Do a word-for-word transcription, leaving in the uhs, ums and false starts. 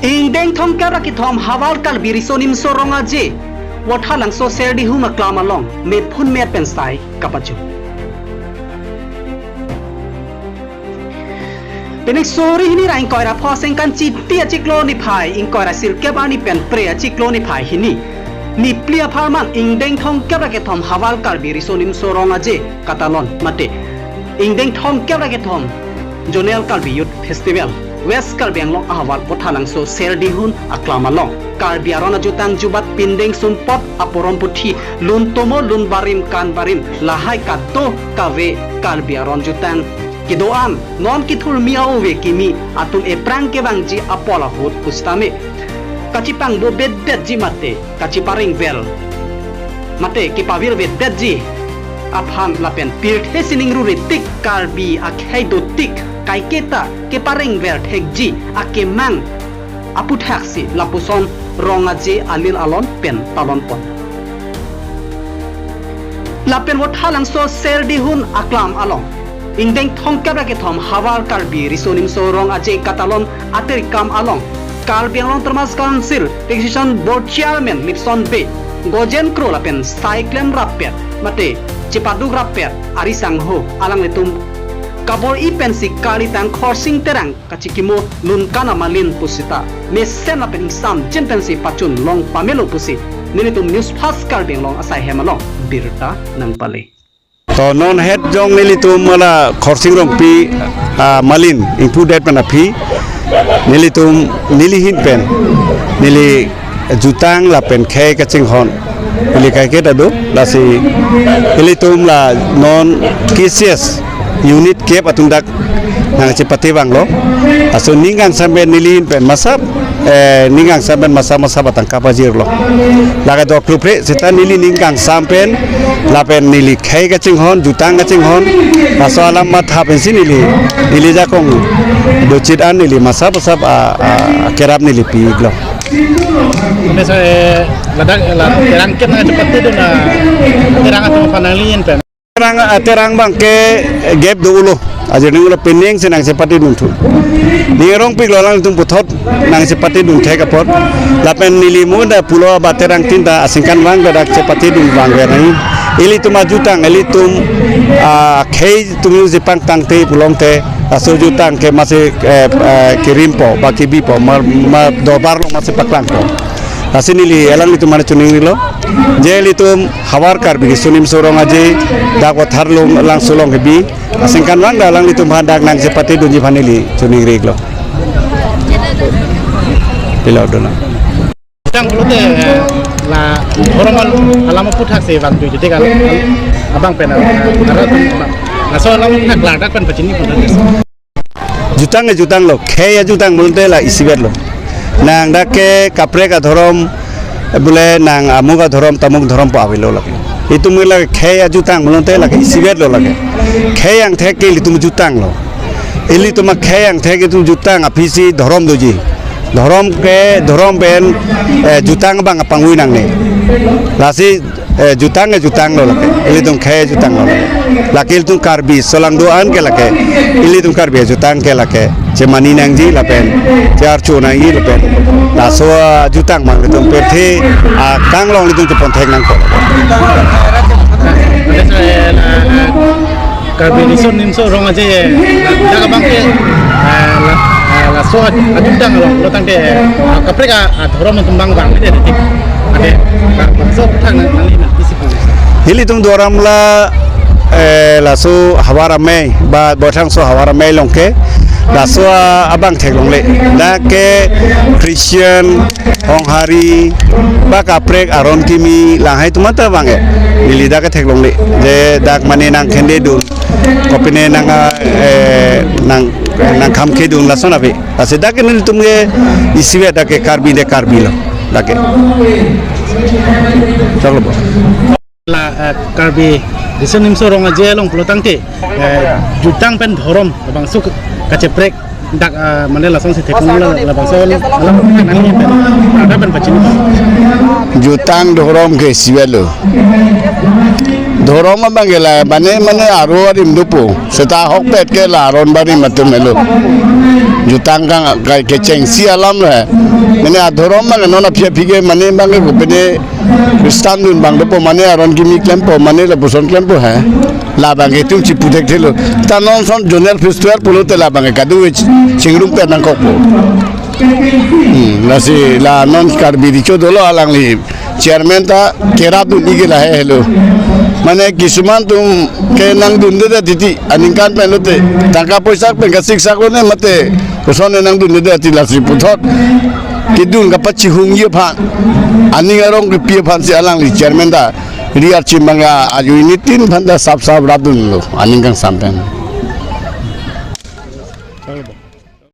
Ingdeng thomkep ra kethom Havar Karbi Riso Nimso Rong Aje Vothatlangso Serdihun aklam along mephun me pen sai kapaju. Penang suri hini ra ingkoi ra pho Sengkan Chiti achiklo niphai ingkoi ra sirkep arni pen phre achiklo niphai hini, niphli apharman ingdeng thomkep ra kethom Havar Karbi Riso Nimso Rong Aje katalon mate ingdeng thomkep ra kethom Zonal Karbi Youth Festival West Karbi Anglong ahavar Vothatlangso Serdihun aklam along Karbi aron ajutang jubat pindeng sumpot aporom puthi lun tomo lun barim kan barim lahai kado kave Karbi aron jutang kedo-an non kethurmi a-ove kimi atum ephrang kevangji apor ahut pusitame kachipangbovedetji mate kachiparengver mate kepavirvedetji aphan lapen pirthe sining rure tik Karbi akhei dotik kaiketa keparengver thekji akemang aputhaksi lapuson Rong Aje alil alon pen talonpon. Lapen Vothatlangso Serdihun aklam along ingdeng thomkep ra kethom Havar Karbi Riso Nimso Rong Aje katalon atirkam along Karbi Anglong Autonomous Council Taxation Board Chairman Lipson Bey, Gojen Kro lapen sai klem rappet mate chepaduk rappet ari sangho alanglitum kabor-i pensi kalitang Khorsing Terang kachikimo Lunkan Amalin pusita mesen lapen ingsamjin pensi pachun long pamelo pusi nelitum News Fast Karbi Anglong asai hem along birta nangpale. To non het jong nelitum mala Khorsing Rongpi, ah, Malin ingpudet pen aphi nelitum neli hin pen neli jutang lapen khei kachinghon ili kaiketa do lasi ilitum la non K C S unit kep atum dak nangchepate vanglo. Laso ning kangsam pen neli hin pen masap, eh, ning kangsam pen masap masap atangka pajirlo. Lake dok klupre seta neli ning kangsam pen lapen neli khei kachinghon, jutang kachinghon, laso alam matha pensi neli, neli jakong dochit an neli masap masap a, a, a kerap neli pilo. Ante sa, eh, ladak, la, terang kep nangchepatedun, ah, terang atum aphan nanglihin pen. Terang, ah, terang abangke gap do-olo. Ajo ning ulo penang si nangchepatedun thu. Ning rongpiklo alangtum puthot nangchepatedun thek apot. Lapen neli mo da pulo ba terang tin ta asingkan vang dak chepatedun vangver nang. Ilitum ajutang, ilitum, ah, khei atum chepangtangte pulote. Laso jutang ke masi, eh, eh, kerimpo, ba kebipo, ma, ma dorbar along masi paklangpo. Lasi neli alanglitum mane choningrilo. Je ilitum Havar Karbi Riso Nimso Rong Aje dak Vothatlangso along kebi. Asingkan vang dak alanglitum aphan dak nangchepatedunji aphan neli choningrilo. Pilo dona. Jutang pulote, eh, la dhorom alam aputhak si vang tu jadi kan abang pen, eh, arat abang. Laso alam aputhak ladak pen pachini pun ada. Jutang ke jutang lo, khei ajutang pulote la isivet lo. Nang dak ke kaprek adhorom, bule nang amuk adhorom, tamuk dhorom pu avelo lake. Itum la khei ajutang pulote lake isivet lo lake. Khei angthek ke ilitum jutang lo. Ilitum akhei angthek itum jutang aphisi dhorom doji. Dhorom ke, dhorom pen, eh, jutang abang apangui nangne. Lasi, eh, jutang ke jutang lo lake. Ilitum khei jutang lo lake. Lake ilitum Karbi aso alang do-an ke lake. Ilitum Karbi ajutang ke lake. Chemani nangji lapen, chearcho nangji lapen. Laso ajutang abang ilitum pirthe akang along ilitum chepon thek nangkok. Ante sa, eh, la, la, Karbi Riso Nimso Rong Aje, eh, la, la abangke, eh, la, eh, laso ajutang along, lo tangte, eh, kaprek adhorom atum abang vangvedet tik. Ante, laso aputhak nang, nangli nang isi pu. Ilitum dhorom la, eh, laso Havar Amei, ba Vothatlangso Havar Amei along ke, laso abang theklongle. Dak ke Christian, Honghari, ba kaprek aron kimi, lahai atum ta vang e. Neli dak ke theklongle. Je dak mane nangkhendedun. Kopine nang, eh, nang, nangkhamkhedun lason ave. Lasi dak ke nelitum ke isivet dak ke Karbi de Karbi lo. Dak ke. Choklo bo. La, eh, Karbi Riso Nimso Rong Aje along pulo tangte, eh, jutang pen dhorom labangso kacheprek dak, eh, mane lason si thekong la, labangso la, la, nangli pen, ada pen pachini. Jutang dhorom ke isivet lo. Dhorom abang ke la mane mane aro arim dopo. Seta ahokpet ke la aron barim atum helo. Jutang kang kai kechengsi alam lo he. Mane adhorom abang ke non aphi aphi ke mane abang ke kopine Kristan dun abang dopo mane aron kimi klempo mane lapuson klempo he. La abang ke itum chipu thekthelo. Ta non ason zonal festival pulote la abang ke kadokave chingrum pen nangkokpo. Hmm, lasi la non Karbi Recho dolo alangli chairman ta kerap dun-ik ke lahelo. Mane kisuman atum ke nangdundedet titi aningkan pen lote tangka poisa pen kasiksak lone mate koson nangdundedet titi lasi puthot kedun kapachihungji aphan aning arong kepi aphansi alangli chairman ta ri archim abang ke ajoine tin aphan ta sap sap rapdunlo aning kangsam pen.